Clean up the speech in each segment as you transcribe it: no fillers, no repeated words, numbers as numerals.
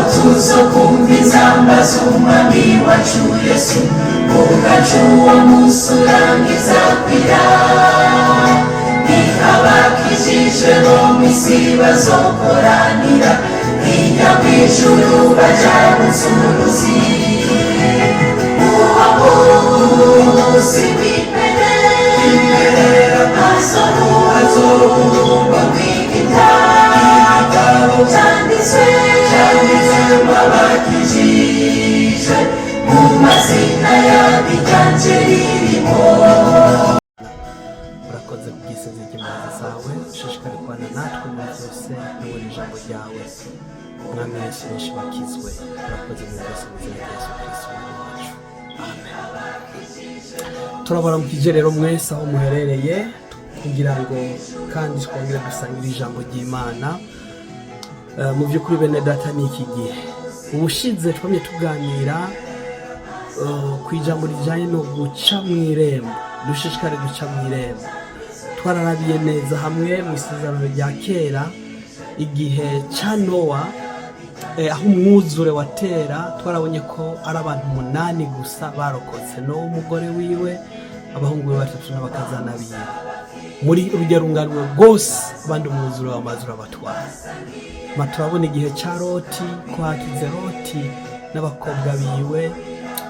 Tuzokumva inzamba z'umwami wacu Yesu, ugaca uwo munsi urangiza kwira. Abakijije bo mw'isi bazokoranira hirya mw'ijuru, baja gucuruzi uwo munsi w'imperera. Azoruba rw'igitabo cyanditswe abakijije mu mazina yabo, iryanje ririmo. Urakoze kubw'iseze ry'imbabazi zawe. Ushishikare kubana natwe muri byose no muri ijambo ryawe, Mwami Yesu. Benshi bakizwe. Urakoze muri byose, mu izina rya Yesu Kristo Umwami wacu, amen. Turabaramukije rero mwese aho muherereye, kugira ngo kandi twongere dusangire ijambo ry'Imana. Mu by'ukuri, bene data, ni iki gihe ubushize twamye tuganira ku ijambo rijyanye no guca mu irembo. Dushishikare guca mu irembo. Twararabiye neza hamwe mu isezerano rya kera, igihe cya Nowa, aho umwuzure watera. Twarabonye ko ari abantu umunani gusa barokotse: Nowa, umugore wiwe, abahungu be batatu n'abakazana biwe. Muri urujya rungano rwose, abandi umwuzure w'amazi urabatwara. Ma turabona igihe cya Loti, ko hakize Loti n'abakobwa biwe,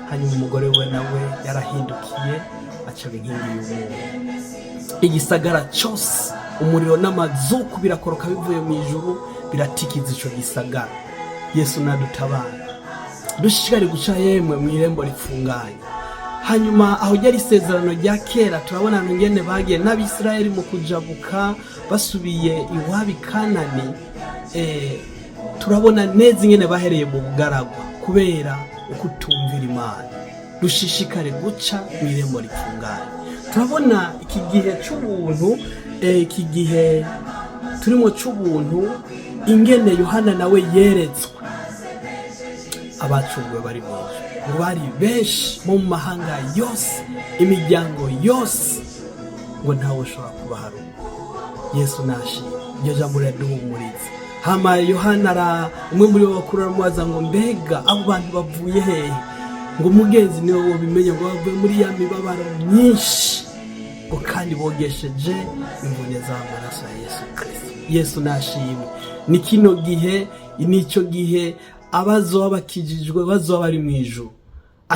hanyuma umugore we nawe yarahindukiye, acaba inkingi y'umunyu. Igisagara cyose, umuriro n'amazuku birakoroka bivuye mu ijuru, biratikiza ico gisagara. Yesu nadutabara. Dushishikare guca yemwe mu irembo rifunganye. Hanyuma aho ryari isezerano rya kera, turabona ahantu ngene bagiye n'Abisirayeli mu kujabuka basubiye iwabo i Kanani. Turabona neza ingene bahereye mu bugaragwa kubera ukutumvira Imana. Dushishikare guca mu irembo rifunganye. Turabona iki gihe cy'ubuntu, iki gihe turimo cy'ubuntu, ingene Yohana nawe yeretswe abacunguwe bari mu ijuru, ngo bari benshi mu mahanga yose, imiryango yose, ngo ntawe ushobora kubaharura. Yesu nashimwe, iryo jambo riraduhumuriza. Hama Yohana ara umwe muri bo bakuru aramubaza ngo: "Mbega abo bantu bavuye hehe?" Ngo: "Umugenzi, niwe wobimenye." Ngo bavuye muri ya mibabaro myinshi, ngo kandi bogesheje imvune z'amaraso ya Yesu Kirisito. Yesu nashimwe. Ni kino gihe, nicyo gihe abazoba bakijijwe bazoba bari mu ijuru.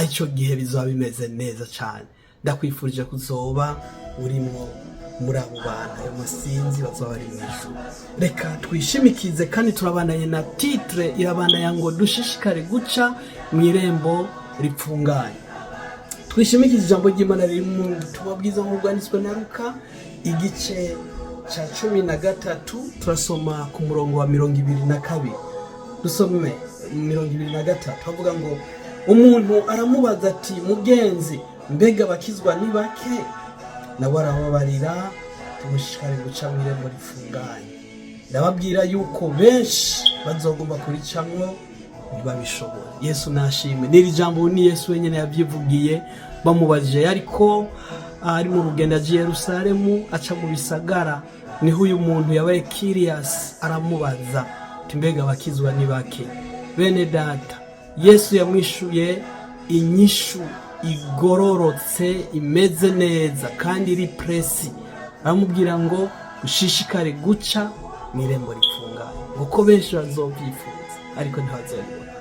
Icyo gihe bizoba bimeze neza cyane. Ndakwifurije kuzoba urimo muri abo bantu, ayo masinzi bazoba bari mu ijuru. Reka twishimikize, kandi turabandanye na titre irabandanya ngo "Dushishikare guca mu irembo ripfunganye". Twishimikize ijambo ry'Imana riri mu butumwa bwiza nk'uko bwanditswe na Luka, igice cya 13. Turasoma ku murongo wa 22. Dusome 23. Havuga ngo: "Umuntu aramubaza ati: 'Mugenzi, mbega abakizwa ni bake?' Nawe arababarira: 'Tumushishikare guca mu irembo rifunganye. Ndababwira yuko benshi bazogomba kuricamwo, ntibabishobora.'" Yesu nashimwe. N'iri jambo ni Yesu wenyine yabyivugiye. Bamubajije, ariko ari mu rugendo agiye Yerusalemu, aca mu bisagara, niho uyu muntu yabaye curious, aramubaza ati: "Mbega abakizwa ni bake?" Bene data, Yesu yamwishuye inyishu igororotse, imeze neza kandi iri précis. Aramubwira ngo: "Ushishikare guca mu irembo rifunganye, kuko benshi bazobyifuza ariko ntibazobibona."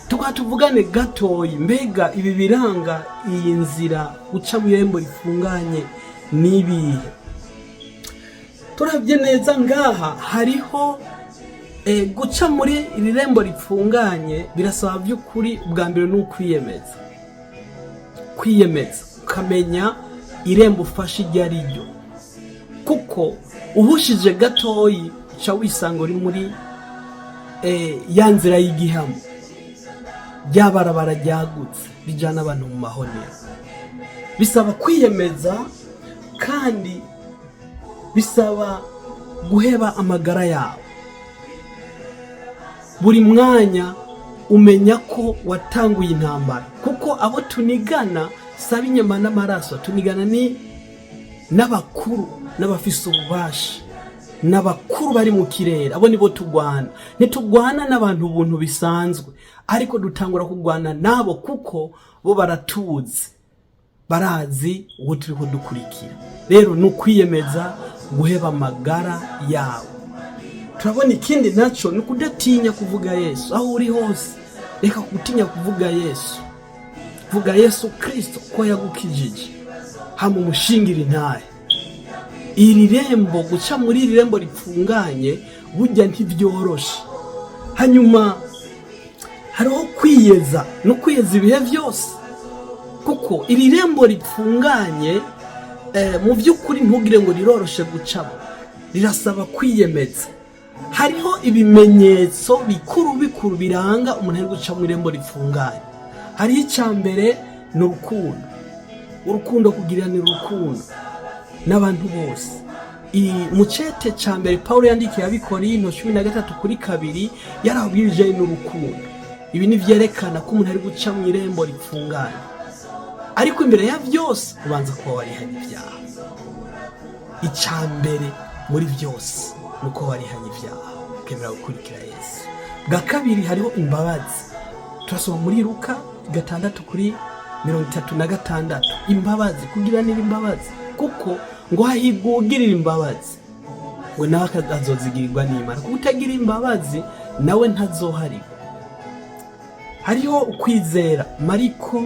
Tukaba tuvugane gatoyi: mbega ibi biranga iyi nzira guca mu irembo rifunganye n'ibihe? Turabye neza ngaha, hariho guca muri iri rembo ripfunganye birasaba by'ukuri, bwa mbere ni ukwiyemeza, kwiyemeza ukamenya irembo ufashe iryo ari ryo, kuko uhushije gatoyi uca wisanga uri muri ya nzira y'igihamo, rya barabara ryagutse rijyana abantu mu mahonero. Bisaba kwiyemeza, kandi bisaba guheba amagara yawe. Buri mwanya umenya ko watanguye intambara, kuko abo tunigana saba inyama n'amaraso, tunigana ni n'abakuru n'abafise ububasha. N'abakuru bari mu kirere. Abo nibo tugwana. Ntitugwana n'abantu ubuntu bisanzwe, ariko dutangura kugwana nabo kuko bo baratuzi, barazi uwo turiko dukurikira. Rero ni ukwiyemeza guheba amagara yawe. Turabona ikindi naco ni ukudatinya kuvuga Yesu aho uri hose. Reka gutinya kuvuga Yesu. Vuga Yesu Kristo ko yagukijije, hama umushingira intahe. Iri rembo, guca muri iri rembo ripfunganye, burya ntibyoroshe. Hanyuma hariho kwiyeza no kwiyeza ibihe byose, kuko iri rembo ripfunganye, mu by'ukuri ntugire ngo riroroshe gucamo, rirasaba kwiyemeza. Hariho ibimenyetso bikuru bikuru biranga umuntu ari guca mu irembo ripfunganye. Hariho icya mbere, ni urukundo. Urukundo, kugiranira urukundo n'abantu bose. Mu cete cya mbere Paul yandikiye Abikorinto 13:2, yarabwirije n'urukundo. Ibi ni vyerekana ko umuntu ari guca mu irembo ripfunganye. Ariko imbere ya byose ubanza kuba warihanye ibyaha. Icya mbere muri byose ni uko warihanye ibyaha, ukemera gukurikira Yesu. Bwa kabiri, hariho imbabazi. Turasoma muri Luka 6:36. Imbabazi, kugiranira imbabazi, kuko ngo hahirwa uwugirira imbabazi, ngo nawe azozigirirwa n'Imana, kuko utagira imbabazi nawe ntazoharirwa. Hariho ukwizera, Mariko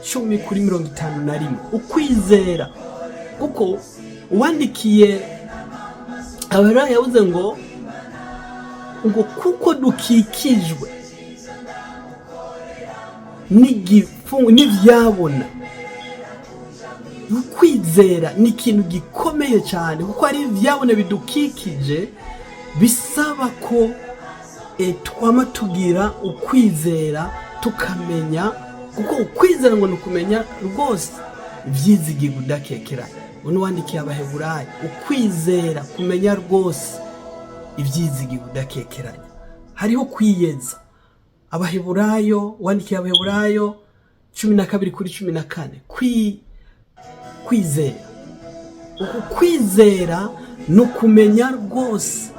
10:51. Ukwizera, kuko uwandikiye Abaheburayo yavuze ngo kuko dukikijwe n'igifungo n'ivyabona. Ukwizera ni ikintu gikomeye cyane, kuko hari ivyabona bidukikije bisaba ko twama tugira ukwizera, tukamenya, kuko ukwizera ngo ni ukumenya rwose ivyizigirwa udakekeranya. Uno wandikiye Abaheburayo, ukwizera kumenya rwose ivyizigirwa udakekeranya. Hariho kwiyeza. Abaheburayo, wandikiye Abaheburayo 12:14. Kwizera, uku kwizera ni ukumenya rwose.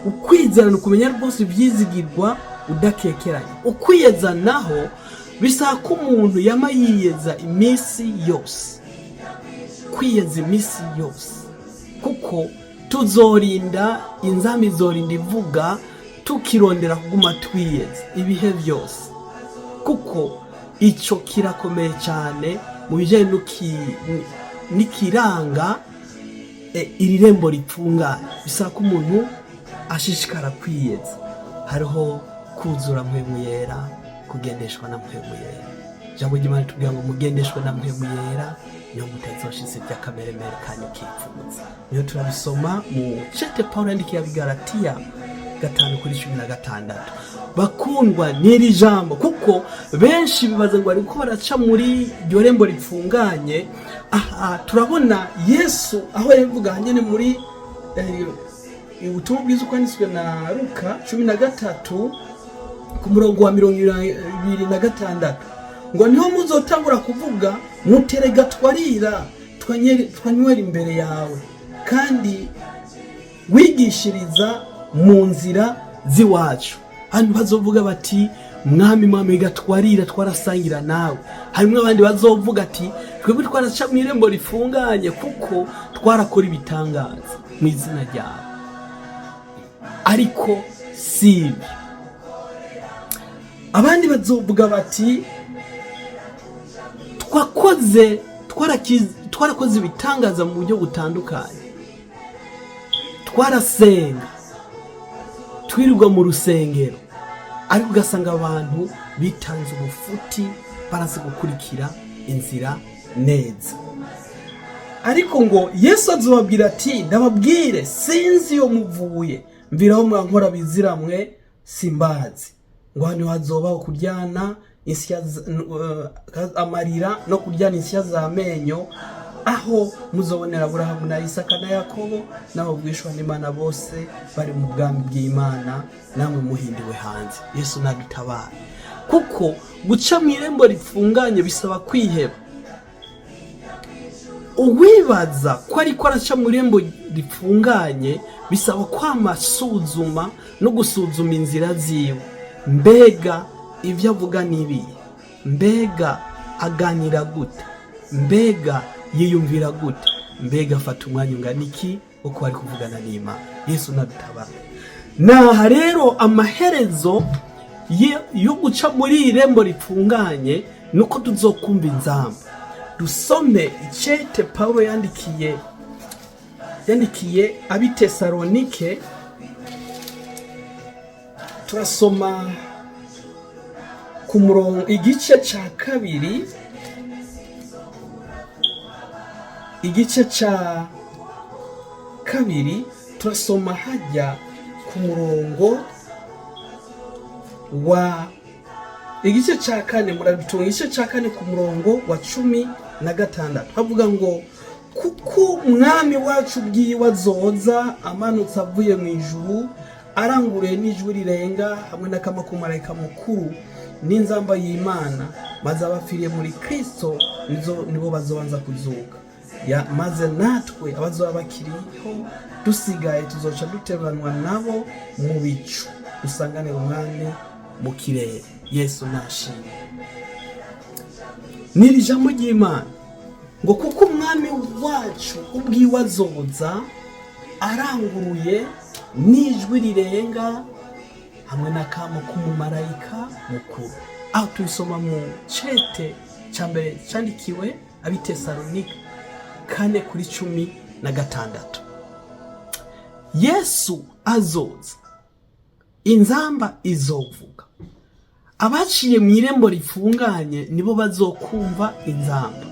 Ukwizera ni ukumenya rwose ibyizigirwa udakekeranya. Ukwiyeza naho bisaba ko umuntu yama yiyeza iminsi yose, kwiyeza iminsi yose, kuko tuzorinda inzamba izorinda ivuga tukirondera kuguma twiyeza ibihe byose, kuko icyo kirakomeye cyane mu bijyanye n'ikiranga iri rembo ripfunganye. Bisaba ko umuntu ashishikara kwiyeza. Hariho kuzura Mpwemu Yera, kugendeshwa na Mpwemu Yera. Ijambo ry'Imana ritubwira ngo mugendeshwe na Mpwemu Yera, niyo mutazoshitse iby'akameremere kanyu kipfuza. Niyo turabisoma mu cete Paul yandikiye Abigalatiya 5:16. Bakundwa n'iri jambo, kuko benshi bibaza ngo bariko baraca muri iryo rembo ripfunganye. Aha turabona Yesu aho yavuga nyene muri ubutumwa bwiza uko yanditswe na Luka 13 ku murongo wa 26, ngo niho muzotangura kuvuga muterega twarira, twanywera imbere yawe, kandi wigishiriza mu nzira z'iwacu. Hano bazovuga bati: "Mwami, mwami, gatwarira, twarasangira nawe." Harimo abandi bazovuga ati: "Twebwe twaraca mu irembo rifunganye, kuko twarakora ibitangaza mu izina ryawe." Ariko si ibyo. Abandi bazovuga bati: "Twarakoze ibitangaza mu buryo butandukanye, twarasenga, twirirwa mu rusengero," ariko ugasanga abantu bitanze ubufuti, barazi gukurikira inzira neza. Ariko ngo Yesu azobabwira ati: "Ndababwire, sinzi iyo muvuye, mviraho mwankora biziramwe, simbazi." Ngo hano hazobaho kuryana insya amarira no kuryana insya z'amenyo, aho muzobonera Aburahamu na Isaka na Yakobo n'ababwishwa n'Imana bose bari mu bwami bw'Imana, namwe muhindiwe hanze. Yesu nadutabara, kuko guca mu irembo rifunganye bisaba kwiheba. Uwibaza ko ariko araca mu irembo rifunganye, bisaba kwama asuzuma no gusuzuma inzira ziwe. Mbega ibyo avuga n'ibihe? Mbega aganira gute? Mbega yiyumvira gute? Mbega afata umwanya ungana iki wo kuba ari kuvugana n'Imana? Yesu nadutabara. Naha rero amaherezo yo guca muri iri rembo ripfunganye nuko tuzokumva inzamba. Dusome icete Pawulo yandikiye ab'Itesalonike. Turasoma ku murongo igice ca kabiri, igice ca kabiri, turasoma hajya ku murongo wa igice ca kane. Murabitunga, igice ca kane ku murongo wa 16, havuga ngo: "Kuko Umwami wacu ubwiwe azoza amanutse avuye mu ijuru, aranguruye n'ijwi rirenga, hamwe n'akama k'umumarayika mukuru n'inzamba y'Imana, maze abapfiriye muri Kristo nibo bazobanza kuzuka. Ya, maze natwe abazoba bakiriho dusigaye tuzoca duteruranwa nabo mu bicu, dusanganire Umwami mu kirere." Yesu nashimwe. Ni iri jambo ry'Imana ngo: "Kuko Umwami wacu ubwiwe azoza aranguruye n'ijwi rirenga, hamwe n'akamo k'umumarayika mukuru." Aho tubisoma mu cete cya mbere cyandikiwe ab'Itesalonike, 4 kuri 16. Yesu azoza, inzamba izovuga. Abaciye mu irembo rifunganye nibo bazokumva inzamba.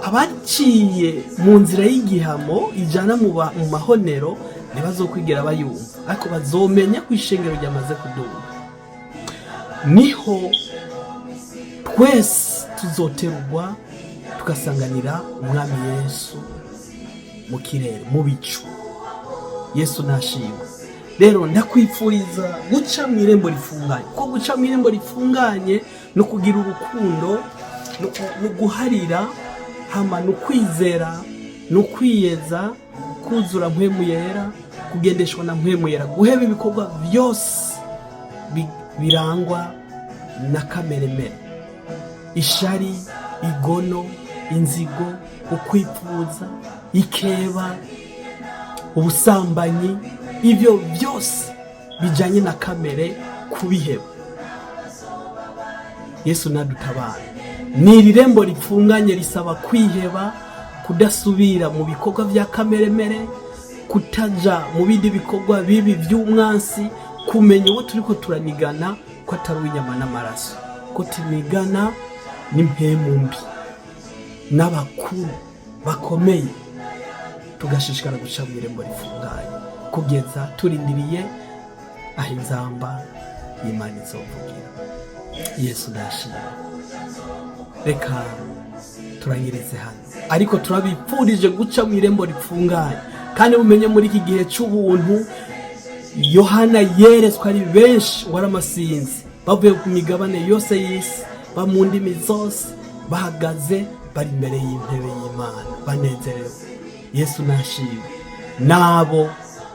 Abaciye mu nzira y'igihamo ijana mu mahonero ntibazokwigera bayumva, ariko bazomenya ko ishengero ryamaze kuduga. Niho twese tuzoterurwa, tugasanganira Umwami Yesu mu kirere, mu bicu. Yesu nashimwe. Rero ndakwifuriza guca mu irembo rifunganye, kuko guca mu irembo rifunganye no kugira urukundo no guharira hama no kwizera no kwiyeza, kuzura Mpwemu Yera, kugendeshwa na Mpwemu Yera, guheba ibikorwa byose birangwa na kameremere: ishari, igono, inzigo, ukwipfuza, ikeba, ubusambanyi, ibyo byose bijyanye na kamere, kubiheba. Yesu nadutabara. Ni iri rembo ripfunganye risaba kwiheba, kudasubira mu bikorwa bya kameremere, kutaja mu bindi bikorwa bibi by'umwansi, kumenya uwo turiko turanigana ko atari uw'inyama n'amaraso, ko tunigana n'impemu mbi n'abakuru bakomeye, tugashishikara guca mu irembo rifunganye kugeza turindiriye aho inzamba y'Imana izovugira. Yesu ndashima. Reka turangirize hano, ariko turabipfurije guca mu irembo ripfunganye. Kandi mumenye, muri iki gihe cy'ubuntu, Yohana yeretswe ari benshi, wari amasinzi, bavuye ku migabane yose y'isi, ba mu ndimi zose, bahagaze bari imbere y'intebe y'Imana banezerewe. Yesu nashimwe. Nabo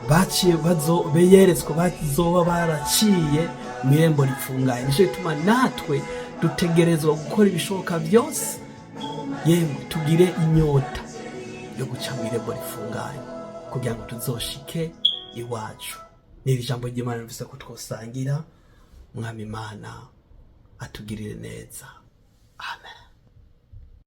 baciye bazo beyeretswe bazoba baraciye mu irembo ripfunganye. Nicyo gituma natwe dutegerezwa gukora ibishoboka byose, yemwe tugire inyota yo guca mu irembo rifunganye kugira ngo tuzoshike iwacu. Ni iri jambo ry'Imana rivuze ko twosangira. Mwami Imana atugirire neza.